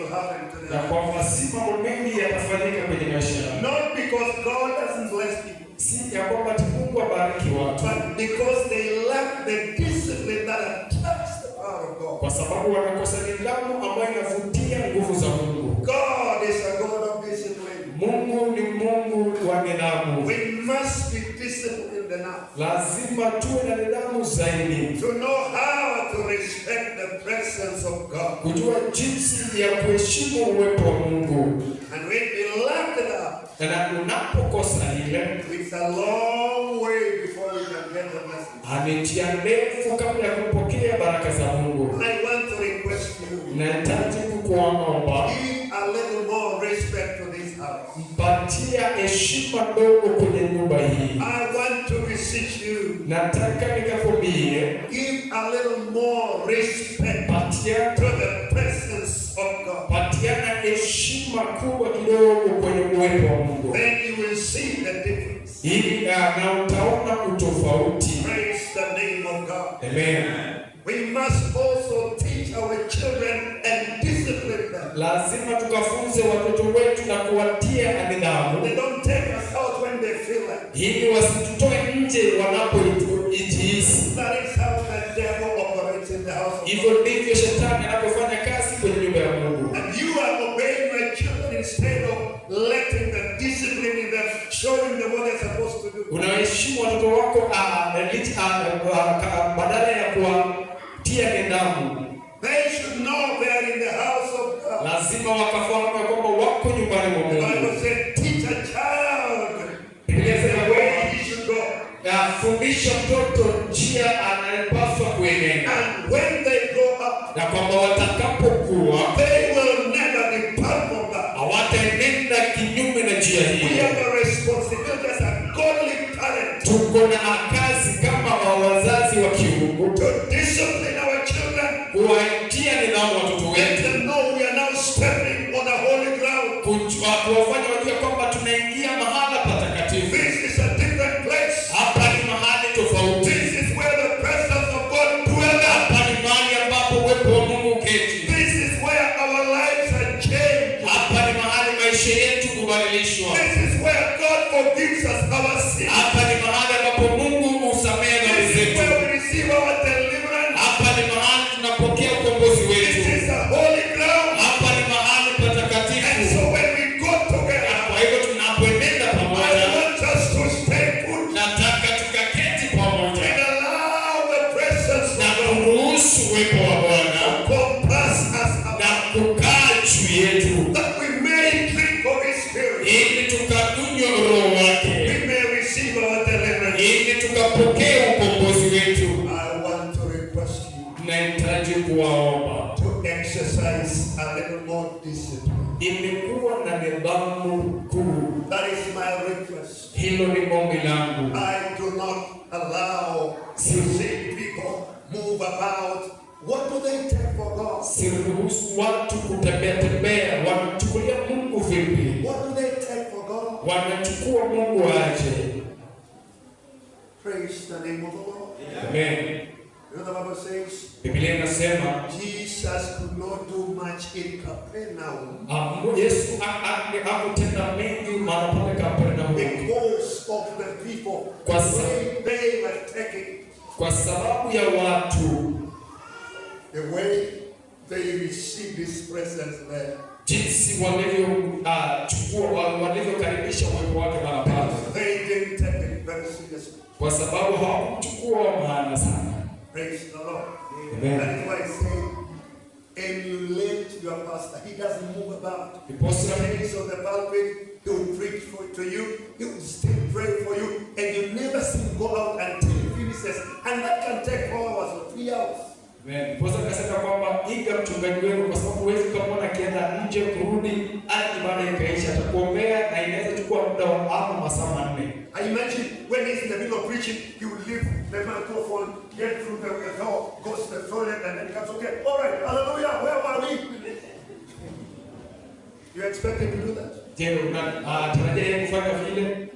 will happen to Ya them. Kwamba si mambo mengi yatafanyika kwenye maisha yao. Not because God doesn't bless people, Si ya kwamba ati Mungu abariki watu, but because they lack the discipline that attracts the power of God. Kwa sababu wanakosa nidhamu ambayo inavutia nguvu za Mungu. God is a God of discipline. Mungu ni Mungu wa nidhamu. We must be disciplined enough Lazima tuwe na nidhamu zaidi to know how to respect the presence of God. Kujua jinsi ya kuheshimu uwepo wa Mungu. And when we lack that, Na unapokosa ile, it's a long way before we can get the blessing. Ni njia ndefu kabla ya kupokea baraka za Mungu. I want to request you, Nahitaji kukuomba, give a little more respect to this house. mpatia heshima ndogo kwenye nyumba hii. I want to beseech you, Nataka nikakwambie, give a little more respect patia to the presence of God. patiana heshima kubwa kidogo kwenye uwepo wa Mungu, Then you will see the difference. Ili na utaona utofauti. Praise the name of God. Amen. We must also teach our children and discipline them. Lazima tukafunze watoto wetu na kuwatia nidhamu, They don't take us out when they feel like. Ili wasitutoe nje wanapojihisi. That is how the devil operates in the house of God. Hivyo ndivyo shetani anavyofanya kazi kwenye nyumba ya Mungu. And you are obeying my children instead of letting the discipline in them, showing them what they're supposed to do. Unaheshimu watoto wako badala ya kuwatia nidhamu. They should know they are in the house of God. Lazima wakafahamu ya kwamba wako nyumbani mwa The Mungu. Bible said, teach a child Biblia inasema the way kwamba he should go. Fundisha mtoto njia anayepaswa kuenenda, And when they grow up, na kwamba watakapokuwa they will never depart from that. Hawataenenda kinyume na njia We hiyo. have a responsibility as a godly parent Tuko na kazi kama wa wazazi wa kiungu to discipline our children. Kuwatia nidhamu watoto Let wetu, them know we are now stepping on a holy ground. Kuwafanya wajue kwamba tunaingia mahala patakatifu. This is a different place. Hapa ni mahali tofauti. This is where the presence of God dwells. Hapa ni mahali ambapo uwepo wa Mungu uketi. This is where our lives are changed. Hapa ni mahali maisha yetu kubadilishwa. This is where God forgives us our sins. Hapa ni mahali ambapo Mungu husamehe dhambi This is zetu. where we receive our deliverance. Hapa ni mahali tunapokea ukombozi This wetu. is a holy ground. Hapa ni mahali And patakatifu. so when we go together, Kwa hivyo tunapoenenda I pamoja, want us to stay put nataka tukaketi pamoja and allow the presence na of God kuruhusu uwepo wa Bwana to compass us na about, kukaa juu yetu, that we may drink of His Spirit, ili tukakunywa Roho wake, we may receive our deliverance. Ili tukapokea ukombozi wetu. I want to request you Nahitaji kuwaomba to exercise a little more discipline. Imekuwa na nidhamu kuu. That is my request. Hilo ni ombi langu. I do not allow to see people move about. What do they take for God? Siruhusu watu kutembea tembea. Wanachukulia Mungu vipi? What do they take for God? Wanachukua Mungu aje? Praise the name of the Lord. Amen. You know the Bible says Biblia inasema Jesus could not do much in Capernaum Yesu hakutenda mengi mahala pale Kapernaum because of the people. They were taking kwa sababu ya watu, the way they received His presence there. Jinsi walivyochukua walivyokaribisha uwepo wake mahala pale, They didn't take it very seriously. Kwa sababu hawakumchukua maana sana. Praise the Lord. Amen. That is why I say, emulate your pastor. He doesn't move about. Ndiposa He stays on the pulpit. He will preach to you. He will still pray for you. And you never see him go out until he finishes. And that can take 4 hours or 3 hours. Amen. Ndiposa akasema kwamba iga mchungaji wenu, kwa sababu huwezi ukamwona akienda nje kurudi hadi ibada ikaisha, atakuombea na inaweza chukua muda wa ama masaa 4. I imagine when he's in the middle of preaching, he will leave the microphone, get through the door, goes to the toilet, and then comes, "Okay, all right, hallelujah, where were we?" You expect him to do that? Je, unatarajia yeye kufanya vile?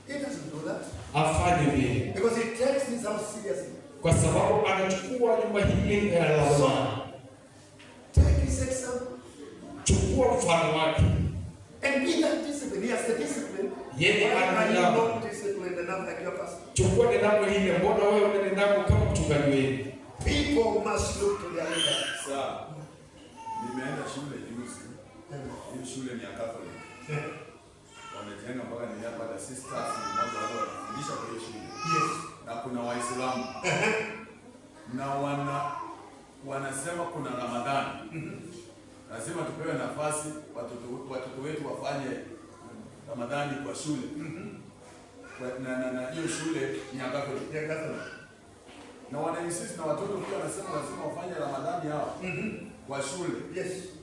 He doesn't do that. Afanye vile Because he takes this house seriously. Kwa sababu anachukua nyumba hili la Bwana. Take his example. Chukua mfano wake. And be that discipline. He has the discipline. Yeye Why ana are you nidhamu. not disciplined enough like your pastor? Chukua nidhamu ile. Mbona wewe una nidhamu kama mchungaji wenu? People must look to their leader. Sasa nimeenda shule juzi. Hiyo shule ni ya Catholic. Wamejenga mpaka ni hapa the sisters ni mmoja wao wanafundisha kwa hiyo shule. Na kuna Waislamu. Na wanasema kuna Ramadhani. Lazima tupewe nafasi watoto wetu wafanye Ramadhani kwa shule. Na hiyo shule ni ya Catholic. Yeah, Catholic. Na wana insist na watoto pia wanasema lazima wafanye Ramadhani hao kwa shule.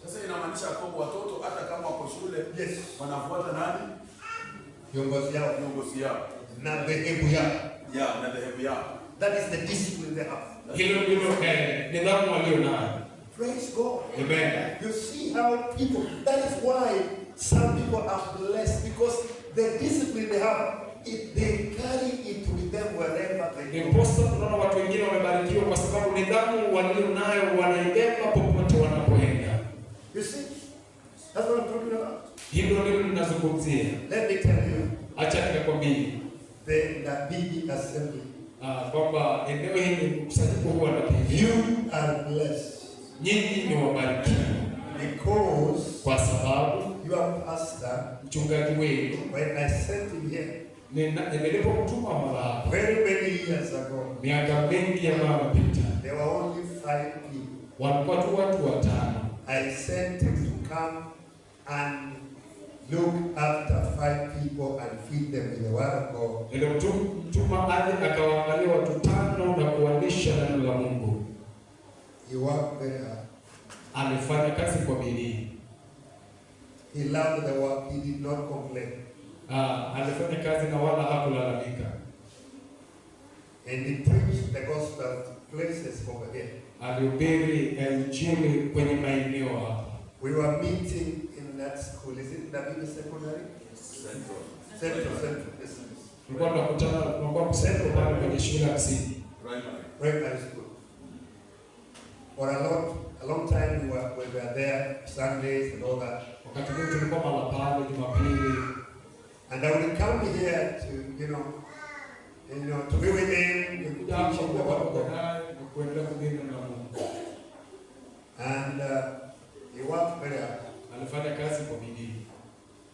Sasa inamaanisha kwamba watoto hata kama wako shule wanafuata nani? Viongozi yao. Viongozi yao. Na dhehebu yao. Ya, na dhehebu yao. That is the discipline they have. Hilo ndilo nidhamu walio nayo. Praise God. Amen. You see how people, that is why some people are blessed, because the discipline they have, they carry it with them wherever they go. Ndiposa tunaona watu wengine wamebarikiwa kwa sababu nidhamu walio nayo wanaibeba popote wanapoenda. You see? That's what I'm talking about. Hilo ndilo ninazungumzia. Let me tell you, Acha nikakwambie the Ndabibi Assembly, kwamba eneo hili mkusanyiko huu wa Ndabibi, you are blessed nyinyi ni wabarikiwa because kwa sababu your pastor, mchungaji wenu when I sent him here nilipomtuma mara hapa very many years ago, miaka mingi ambayo amepita, there were only 5 people. walikuwa tu watu watano. I sent him to come and look after 5 people and feed them with the word of God. Nilimtuma aje akawaangalia watu tano na kuwalisha neno la Mungu. He worked very hard. Alifanya kazi kwa bidii. He loved the work. He did not complain. Alifanya kazi na wala hakulalamika. And he preached the gospel to places over here. Alihubiri Injili kwenye maeneo hapa. We were meeting in that school. Is it Ndabibi Secondary? Central. Central. Yes. Tulikuwa tunakutana, tunakuwa mseko pale kwenye shule ya msingi. Primary. Primary school. For a long time we were there Sundays and all that. Wakati mwingi tulikuwa mara pale Jumapili. And I would come here to be with him, to Kuja hapa teach him the kuwa word of pamoja God. naye na kuendelea kuhubiri neno la Mungu. And he worked very hard. Alifanya kazi kwa bidii.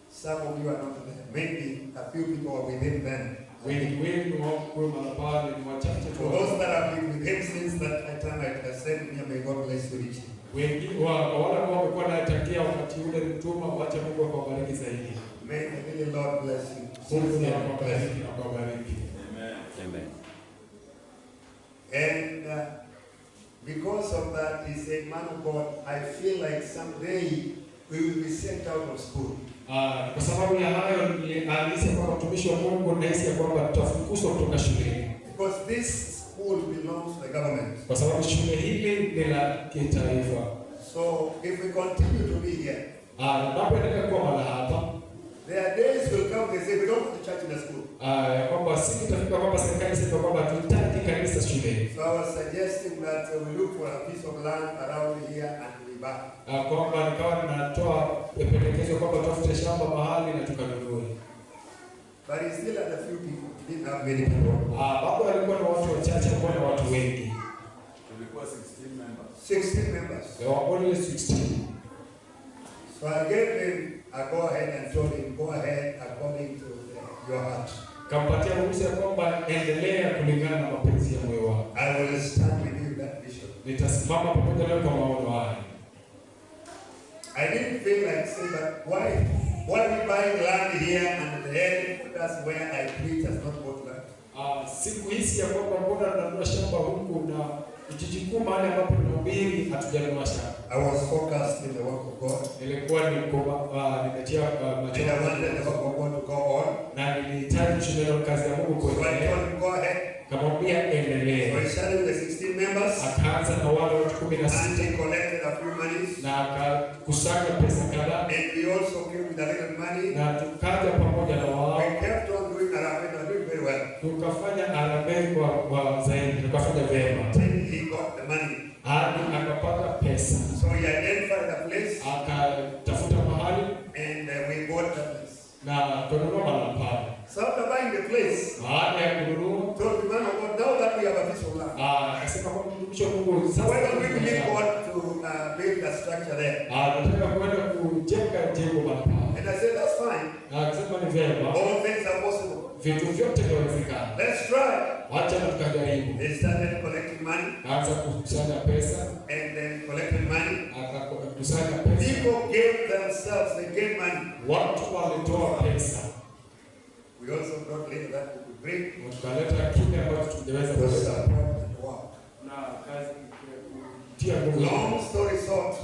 Some of you are not there. Maybe a few people were with him then. Wengi wenu hawakuwa mara pale, ni wachache tu. For those that have been with him since that time, I said, here, may God bless you richly. Wengi wa wale ambao wamekuwa naye tangia wakati ule mtuma, wacha Mungu akawabariki zaidi. May the really Lord bless you. Mungu na Sincerely bless you. akawabariki na akawabariki. Amen. Amen. And because of that, he said, "Man of God, I feel like someday we will be sent out of school." Kwa sababu ya hayo alihisi ya kwamba mtumishi wa Mungu, nahisi ya kwamba tutafukuzwa kutoka shuleni, Because this school belongs to the government. kwa sababu shule hili ni la kitaifa. So if we continue to be here, Tunapoendelea kuwa mahala hapa, there are days will come, they say, "We don't want the church in the school." ya kwamba siku itafika kwamba serikali iseme kwamba hatuhitaji kanisa shuleni. So I was suggesting that we look for a piece of land around here and we buy. Kwamba nikawa ninatoa pendekezo kwamba tutafute shamba mahali na tukanunue. But he still had a few people. He didn't have many people. Bado alikuwa na watu wachache, hakuwa na watu wengi. Tulikuwa 16 members. 16 members. There were only 16. So I gave him a go ahead and told him, "Go ahead according to your heart." Kampatia ruhusa ya kwamba endelea kulingana na mapenzi ya moyo wako. I will stand with you in that vision. Nitasimama pamoja nawe kwa maono haya. I didn't feel like saying, "But why we buying land here and the headquarters where I preach has not bought land?" Sikuhisi ya kwamba mbona tunanunua shamba huku na jiji kuu mahali ambapo tunahubiri hatujanunua shamba. I was focused in the work of God. Nilikuwa niko nimetia macho And I wanted the work of God to go on. Na nilihitaji kushindana kazi ya Mungu So I kuendelea. told him, "Go ahead." Kamwambia So endelee. he started with the 16 members Akaanza na wale watu kumi na and sita he collected a few monies. Na akakusanya pesa kadhaa And we also came with a little money. Na tukaja pamoja na wao. We kept on doing harambee, they were doing very well. Tukafanya harambee kwa zaidi, tukafanya vyema Till he got the money. Hadi akapata pesa. So he identified the place. Aka Tukatafuta mahali and we bought the place. Na tukanunua mahali pale. So after buying the place, Baada ya kununua, told the man of God, now that we have a piece of land, akasema kwa mtumishi wa Mungu, sasa why don't we believe God to build a structure there? Nataka kwenda kujenga jengo mahali pale. And I said, that's fine. Na akasema ni vyema, All things are possible. Vitu vyote vinawezekana. Let's try. Wacha na tukajaribu. They started collecting money Akaanza kukusanya pesa, and then collected money. Akakusanya pesa. People gave themselves, they gave money. Watu walitoa pesa. We also brought little that we could bring Tukaleta kile ambacho tungeweza to kuleta support the work. Na kazi kutia nguvu. Long story short,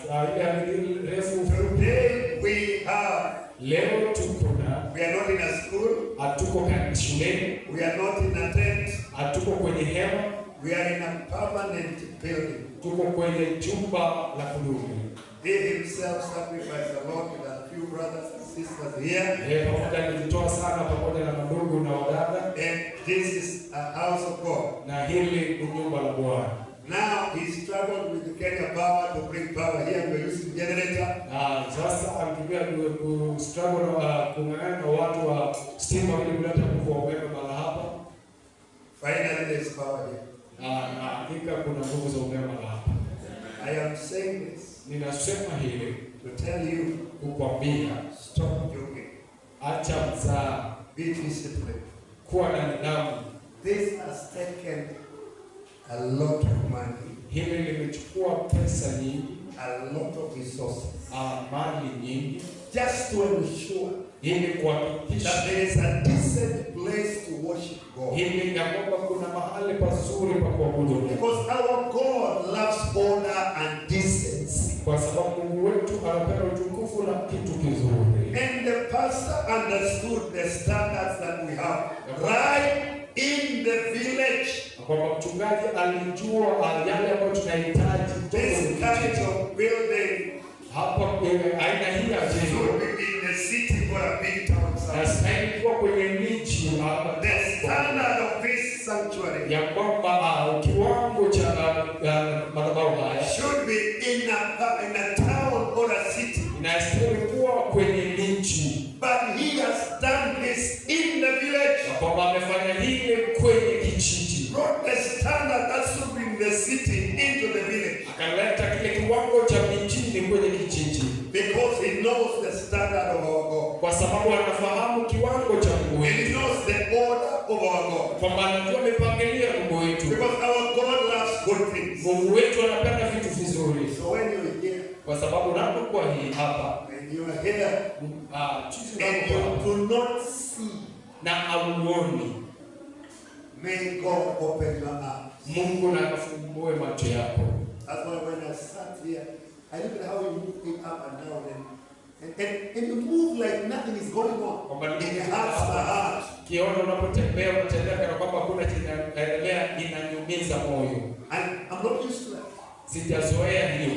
Ile hadithi refu, today we have, leo tuko na we are not in a school, hatuko shuleni, we are not in a tent, hatuko kwenye hema, we are in a permanent building. Tuko kwenye jumba la kudumu. He himself sacrificed a lot with a few brothers and sisters here. Yeye pamoja alijitoa sana pamoja na ndugu na wadada. And this is a house of God. Na hili ni nyumba la Bwana. Now he struggled with the Kenya Power to bring power here. We are using generator. Na sasa alitumia ku struggle na kung'ang'ana na watu wa stima ili kuleta nguvu ya umeme mahala hapa. Finally there is power here. Na hakika kuna nguvu za umeme mahala hapa. I am saying this Ninasema hili to tell you, kukwambia, stop joking. Acha mzaha. Be disciplined. Kuwa na nidhamu. This has taken a lot of money, Hili limechukua pesa nyingi, a lot of resources, mali nyingi, just to ensure ili kuhakikisha that there is a decent place to worship God. Hili ya kwamba kuna mahali pazuri pa kuabudu Mungu. Because our God loves honor and decency. Kwa sababu Mungu wetu anapenda utukufu na kitu kizuri. And the pastor understood the standards that we have right in the village. Na kwamba mchungaji alijua yale ambayo tunahitaji This kind of building hapa, aina hii ya jengo should be in the city or a big town somewhere. Inastahili kuwa kwenye miji, The standard of this sanctuary ya kwamba kiwango cha madhabahu haya should be in a town or a city. Inastahili kuwa kwenye miji. But he has done this in the village. Na kwamba amefanya hili kwenye kijiji. Brought the standard that should be in the city into the village. Akaleta kile kiwango cha mijini kwenye kijiji. Because he knows the standard of our God. Kwa sababu anafahamu kiwango cha Mungu And he wetu. knows the order of our God. Kwamba anajua mipangilio ya Mungu wetu. Because our God loves good things. Mungu wetu anapenda vitu vizuri. So when you are here, Kwa sababu unapokuwa hii hapa, when you are here, sisi and tunapokuwa you hapa, do not see, na hauoni, may God open your eyes. Mungu na akafungue macho yako. That's why when I sat here, I look at how you move it up and down, and you move like nothing is going on. Kwamba It hurts my heart. Kiona unapotembea, unatembea kana kwamba hakuna kinaendelea, inaniumiza moyo. I'm not used to that. Sijazoea hiyo.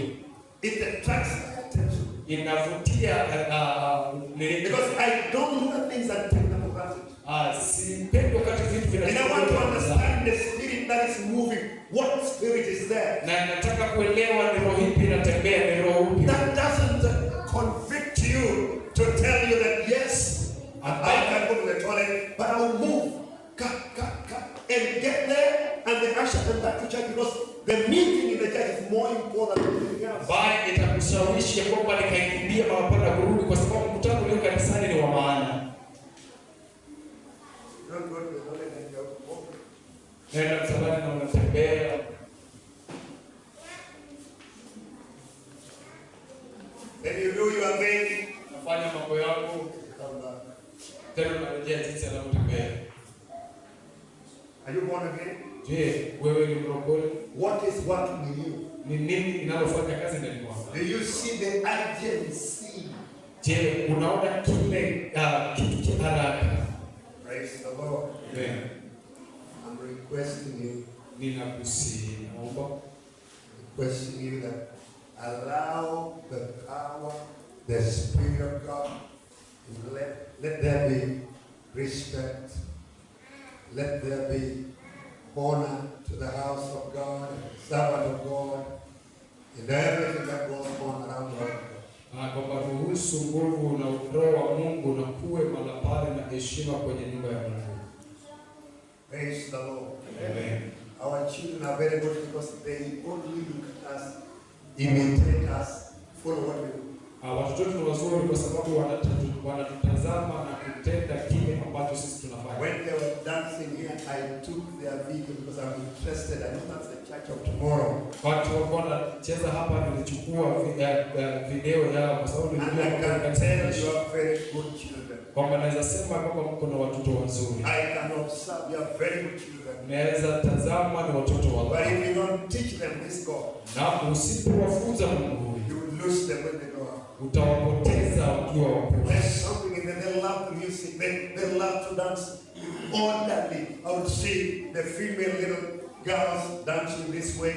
It attracts my attention. Inavutia, Because I don't look at things and take them for granted. Sipendi wakati vitu And I want to vinachukuliwa. understand the spirit that is moving. What spirit is there? Na nataka kuelewa ni roho ipi inatembea, ni roho upi. That doesn't convict you to tell you that yes, I can go to the toilet, but I will move, cut, cut, cut, and get there, and the usher come back to church because the meeting in the church is more important than anything else. Bali itakushawishi ya kwamba nikaikimbia mahali na kurudi kwa sababu mkutano ulio kanisani ni wa maana. Don't go to the toilet and you're walking. Nenda msalani na unatembea. Then you do your thing. Unafanya mambo yako. Come back. Tena unarejea jinsi anavyotembea. Are you born again? Je, wewe ni mrokole? What is working in you? Ni nini inalofanya kazi ndani mwako? Do you see the urgency? Je, unaona kile kitu cha haraka? Praise the Lord. Amen. I'm requesting you. Ninakusihi, naomba. Requesting you that allow the power, the Spirit of God, and let there be respect. Let there be honor to the house of God, and the servant of God, and everything that goes on around the house of God. Ruhusu nguvu na Roho wa Mungu na kuwe mahala pale na heshima kwenye nyumba ya Mungu. Praise the Lord. Amen. Our children are very good because they only look at us, imitate us, follow what we do. Watoto wetu ni wazuri kwa sababu wanatutazama na kutenda kile ambacho sisi tunafanya. When they were dancing here, I took their video because I'm interested. I know that's the church of tomorrow. Watu walikuwa wanacheza hapa, nilichukua video yao kwa sababu And nilijua I kwamba can kanisa tell kesho. you are very good children. Kwamba naweza sema kwamba mko na watoto wazuri. I can observe you are very good children. Naweza tazama ni watoto But wazuri. if you don't teach them this God, Na usipowafunza Mungu huyu, you will lose them when they grow up. Utawapoteza wakiwa wakubwa. There's something in them. They love the music. They love to dance orderly. I would see the female little girls dancing this way,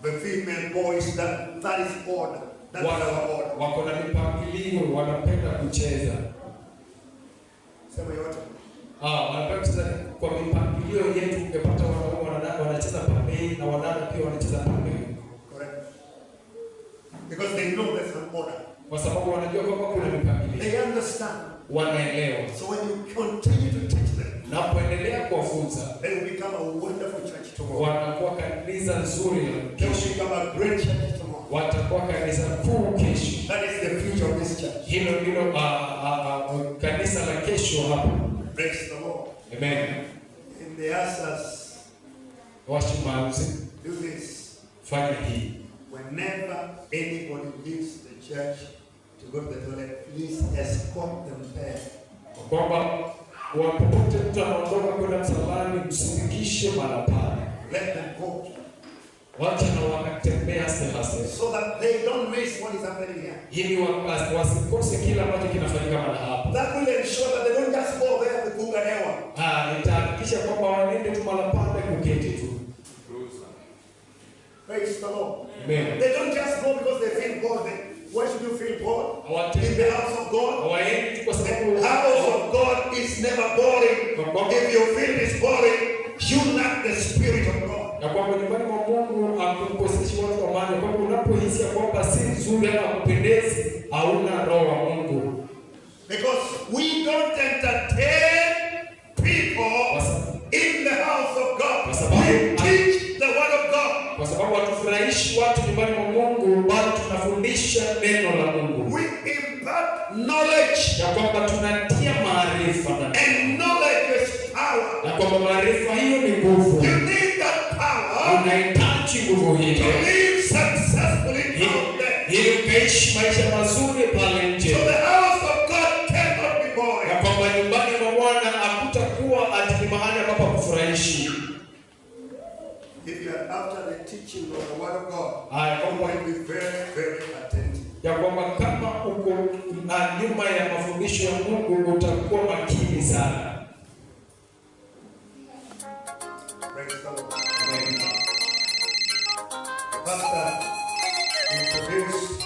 the female boys. That is order. That is our order. Wako na mipangilio, wanapenda kucheza. Sema yote. Wanapenda kucheza kwa mipangilio yetu. Ungepata wanaume wanacheza pande hii na wadada pia wanacheza pande hii. Correct. Because they know there's an order. Kwa sababu wanajua kwamba kuna mipangilio. They understand. Wanaelewa. So when you continue to teach them, Unapoendelea kuwafunza, they will become a wonderful church tomorrow. Wanakuwa kanisa nzuri They will kesho. become a great church tomorrow. Watakuwa kanisa kuu kesho. That is the future of this church. Hilo ndilo kanisa la kesho hapa. Praise the Lord. Amen. In the ushers, Washemasi, do this. Fanya hii. Whenever anybody leaves the church to go to the toilet, please escort them there. Kwamba popote mtu anaondoka kwenda msalani, msindikishe mara pale. Let them go. Wacha na wanatembea sehase. So that they don't miss what is happening here. Ili wasikose kile ambacho kinafanyika mahali hapa. That will ensure that they don't just go there kupunga hewa. Itahakikisha kwamba waende tu mahali pale kuketi tu. Praise the Lord. Amen. They don't just go because they feel bored. Why should you feel bored? In the house of God. Hawaendi tu kwa sababu The house of God is never boring. If you feel it's boring, you lack the Spirit of God. Na kwamba nyumbani mwa Mungu hakukoseshi watu amani. Kwamba unapohisi ya kwamba si nzuri ama hakupendezi, hauna roho wa Mungu. Because we don't entertain people in the house of God. We teach the word of God. Kwa sababu hatufurahishi watu nyumbani mwa Mungu, bali tunafundisha neno la Mungu. We impart knowledge. Ya kwamba tunatia maarifa ndani. And knowledge is power. Na kwamba maarifa hiyo ni nguvu. You need that power. Unahitaji nguvu hiyo. To live successfully out there. Ili ukaishi maisha mazuri pale nje. So the house of God cannot be boring. Na kwamba nyumbani mwa Bwana hakutakuwa ati ni mahali ambapo hakufurahishi. If you are after the teaching of the word of God, you will be very, very attentive. Ya kwamba kama uko nyuma ya mafundisho ya Mungu utakuwa makini sana. Praise the Lord. Amen. The pastor introduced